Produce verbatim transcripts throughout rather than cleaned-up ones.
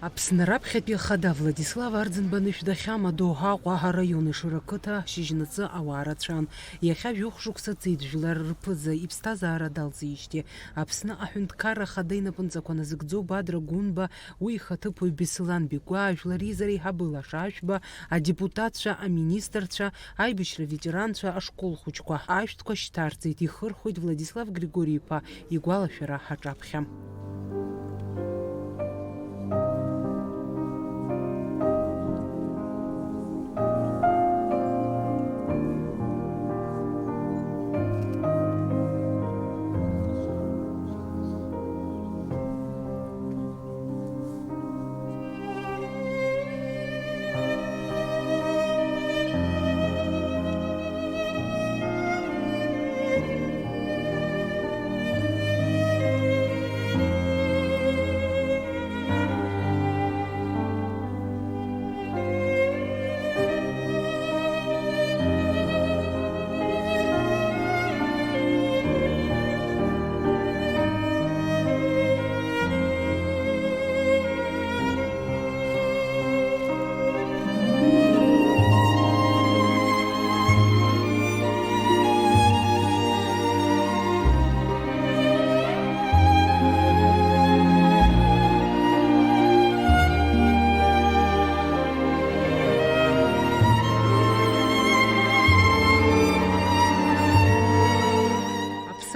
Аԥсны раԥхьатәи ахада Владислав Арӡынба анышә дахьамадоу Аҟәа араион Ешыра қыҭа шьыжьнаҵы ауаа рацәан. Иахьа жәохә шықәса ҵит жәлар рԥыза иԥсҭазаара далҵижьҭеи. Аԥсны аҳәынҭқарра ахада инапынҵақәа назыгӡо Бадра Гәынба, уи ихаҭыԥуаҩ Беслан Бикәа, ажәлар реизара еиҳабы Лаша Ашәба, адепутатцәа, аминистрцәа, аибашьра ветеранцәа, ашкол хәыҷқәа ашәҭқәа шьҭарҵеит, ихырхәеит Владислав Григори-иԥа игәалашәара аҿаԥхьа.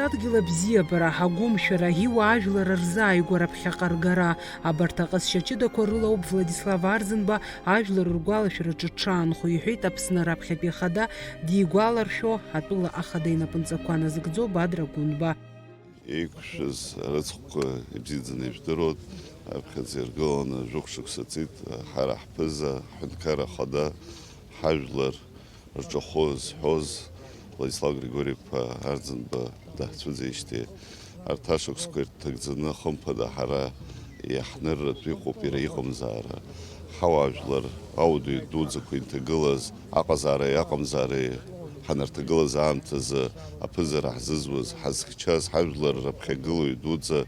Аԥсадгьыл абзиабара, агәымшәара, иуаажәлар рзааигәара ԥхьаҟа ргара, абарҭ аҟазшьа ҷыдақәа рыла ауп Владислав Арӡынба ажәлар ргәалашәараҿы дшаанхо, иҳәеит Аԥсны раԥхьатәи ахада дигәаларшәо, атәыла ахада инапынҵақәа назыгӡо Бадра Гәынба. Еиқәшәаз арыцхәқәа ибзиаӡаны ижәдыруан, аԥхьаӡа иргыланы жәохә шықәса ҵит, ҳара ҳԥыза, ҳҳәынҭқарра ахада, ҳажәлар рҿахәы зҳәоз Владислав Григори-иԥа Арӡынба даҳцәыӡижьҭеи, арҭ ашықәсқәа ирҭагӡаны, хымԥада, ҳара иаҳнырратә иҟоуп иара иҟамзаара. Ҳауаажәлар, ауадаҩ дуӡӡақәа инҭагылаз, аҟазаареи аҟамзаареи ҳанарҭагылаз аамҭазы аԥызара ҳзызуаз, ҳазхьчаз ҳажәлар раԥхьагылаҩ дуӡӡа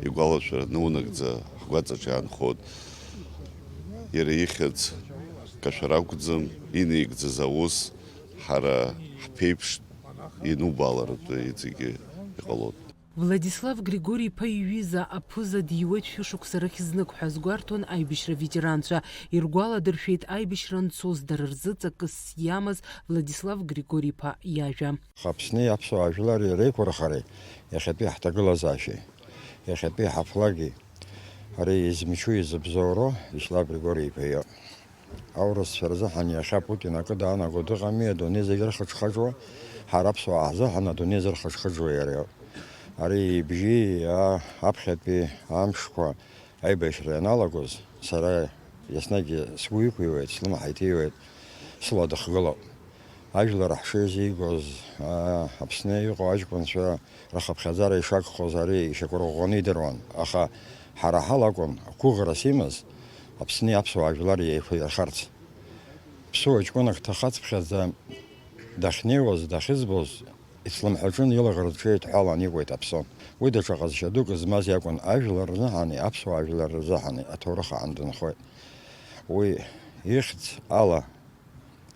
игәалашәара наунагӡа ҳгәаҵаҿ иаанхоит. Иара ихьӡ кашәара акәӡам, инаигӡаз аус ҳара ҳԥеиԥш инубааларатәы иҵегьы иҟалоит. Владислав Григори-иԥа иҩыза аԥыза диуеит шәышықәса рахь знык ҳәа азгәарҭон аибашьра ветеранцәа. Иргәаладыршәеит аибашьра анцоз дара рзы ҵакыс иамаз Владислав Григори-иԥа иажәа. Аԥсни аԥсуаа жәлари реиқәырхареи, иахьатәи ҳҭагылазаашьеи, иахьатәи ҳафлаги, ари измычу изыбзоуроу Вячеслав Григори-иԥа иоуп. Аурысцәа рзыҳәан иахьа Путин акы даанаго дыҟами, адунеи зегьы рхыџхыџуа, ҳара аԥсуаа ҳзыҳәан адунеи зырхыџхыџуа иара иоуп. Ари ибжьи, а, аԥхьатәи амшқәа аибашьра ианалагоз, сара еснагь сгәы иқәыҩуеит, слымҳа иҭыҩуеит, сыла дыхгылоуп. Ажәлар ҳшеизигоз, а, Аԥсны иҟоу аҷкәынцәа рхыԥхьаӡара ишагхоз ари ишьақәырӷәӷәаны идыруан, аха ҳара ҳалакәын гәыӷрас имаз Аԥсни аԥсуаа жәлар еиқәирхарц. Ԥсуа ҷкәынак дҭахацыԥхьаӡа дахьнеиуаз, дахьызбоз, ицлымҳаҿын илаӷырӡ ҽеидҳәалан икуеит Аԥсны. Уи даҽа ҟазшьа дук змаз иакәын, ажәлар рзыҳәани аԥсуаа жәлар рзыҳәани аҭоурых аан дынхоит. Уи ихьӡ ала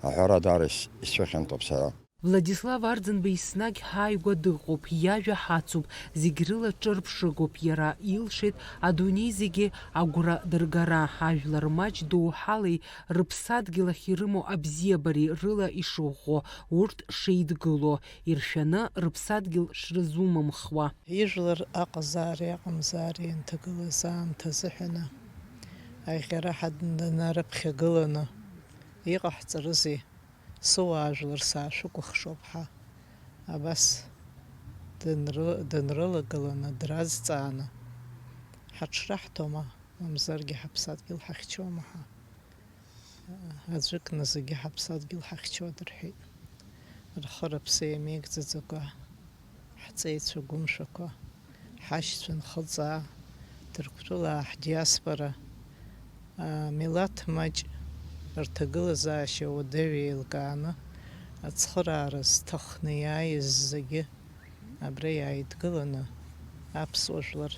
аҳәара даара ис-, исцәыхьанҭоуп сара. Владислав Арӡынба еснагь ҳааигәа дыҟоуп, иажәа ҳацуп, зегь рыла ҿырԥшыгоуп, иара илшеит адунеи зегьы агәра дыргара, ажәлар маҷ доуҳалеи рыԥсадгьыл ахь ирымоу абзиабареи рыла ишыӷәӷәо, урҭ шеидгыло, иршәаны рыԥсадгьыл шрызумымхуа. Ижәлар аҟазаареи аҟамзаареи ианҭагылаз аамҭа азыҳәаны, аӷьара ҳаднанарыԥхьагыланы иҟаҳҵарызеи? Сыуаажәлар саашәыкәыхшоуп ҳәа, абас дынры-, дынрылагыланы, дразҵааны, ҳаҽраҳҭома, мамзаргьы ҳаԥсадгьыл ҳахьчома ҳәа. Аӡәыкны зегьы ҳаԥсадгьыл ҳахьчоит рҳәеит. Рхы-рыԥсы иамеигӡаӡакәа, ҳҵеицәа гәымшәақәа, ҳашьцәа нхыҵаа, Ҭырқәтәылаа ҳдиаспора, амилаҭ маҷ рҭагылазаашьа уадаҩы еилкааны, ацхыраара зҭахны иааиз зегьы абра иааидгыланы, аԥсуа жәлар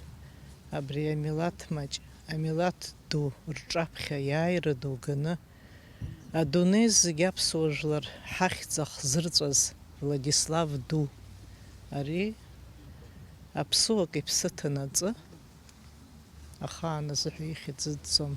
абри амилаҭ маҷ Амилаҭ ду рҿаԥхьа иааира ду ганы, адунеи зегь аԥсуа жәлар ҳахьӡ ахзырҵәаз Владислав ду, ари аԥсуак иԥсы ҭанаҵы, ахаан азыҳәа ихьӡыӡӡом.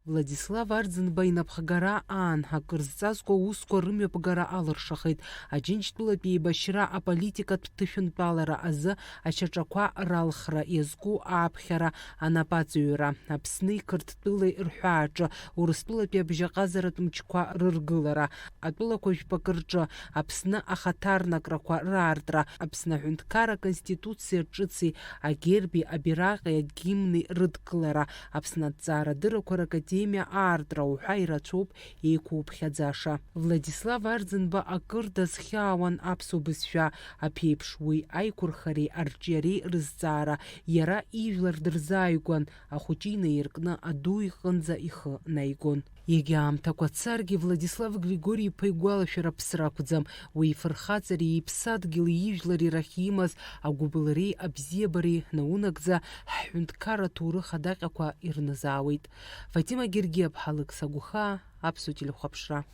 Владислав Арӡынба инапхгара аан акыр зҵазкуа аусқәа рымҩаԥгара алыршахеит. Аџьынџьтәылатә еибашьра аполитикатә ҭышәынтәалара азы ашьаҿақәа ралхра иазку ааԥхьара анапаҵаҩра, Аԥсни Қырҭтәылеи рҳәааҿы, Урыстәылатәи абжьаҟазаратә мчқәа рыргылара, атәылақәа жәпакы рҿы Аԥсны ахаҭарнакрақәа раартра, Аԥсны аҳәынҭқарра Конституциа ҿыци агерби абираҟи агимни рыдкылара, Аԥсны аҭҵаарадыррақәа ракадемиа аартра уҳәа ирацәоуп еиқәуԥхьаӡаша. Владислав Арӡынба акыр дазхьаауан аԥсуа бызшәа, аԥеиԥш уи аиқәырхареи арҿиареи рызҵаара, иара ижәлар дырзааигәан, ахәыҷы инаиркны аду иҟынӡа ихы наигон. Иагьа аамҭақәа царгьы Владислав Григори-иԥа игәалашәара ԥсра акәӡам, уи ифырхаҵареи иԥсадгьыли ижәлари рахь имаз агәыбылреи абзиабареи наунагӡа ҳҳәынҭқарра аҭоурых адаҟьақәа ирназаауеит. Фатима Гергиаԥҳа, Алықьса Гәхаа, Аԥсуа телехәаԥшра.